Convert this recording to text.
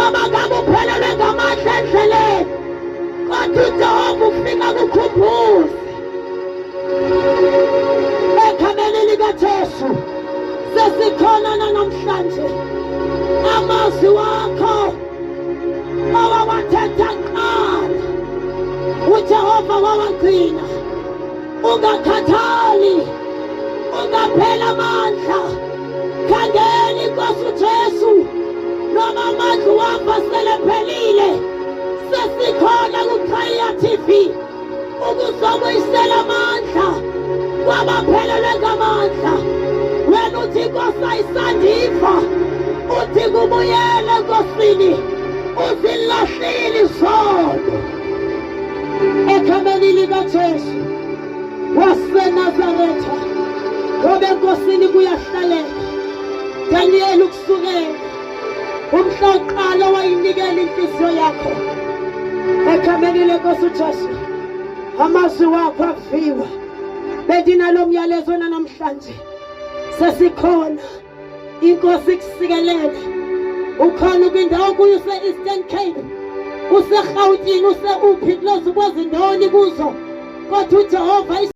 Noma ngabe uphelelwe ngamandla endleleni, kodwa uJehova ufika kukhumbuze. Egameni likaJesu sesikhona nanamhlanje. Amazwi wakho owawathetha kuqala uJehova wawagcina. Ungakhathali, ungaphela amandla. Khangela inkosi uJesu, noma amandla uwapha selephelile. Sesikhona kuQhayiya TV ukuzobuyisela amandla kwabaphelelwe ngamandla. Wena uthi inkosi ayisandiva, uthi kubuyele enkosini, uzilahlile izono. Egameni likaJesu waseNazaretha, ngoba enkosini kuyahlaleka. Daniel, ukusukela umhla uqala wayinikela inhliziyo yakho egameni lenkosi uJesu, amazwi wakho aviwa. Bendinalo myalezo namhlanje, sesikhona. Inkosi ikusikelele. Ukhona kwindawo kuyo, use-Eastern Cape, useRhawutini, use-uphi kulezo kwezi ndawo nikuzo, kodwa uJehova.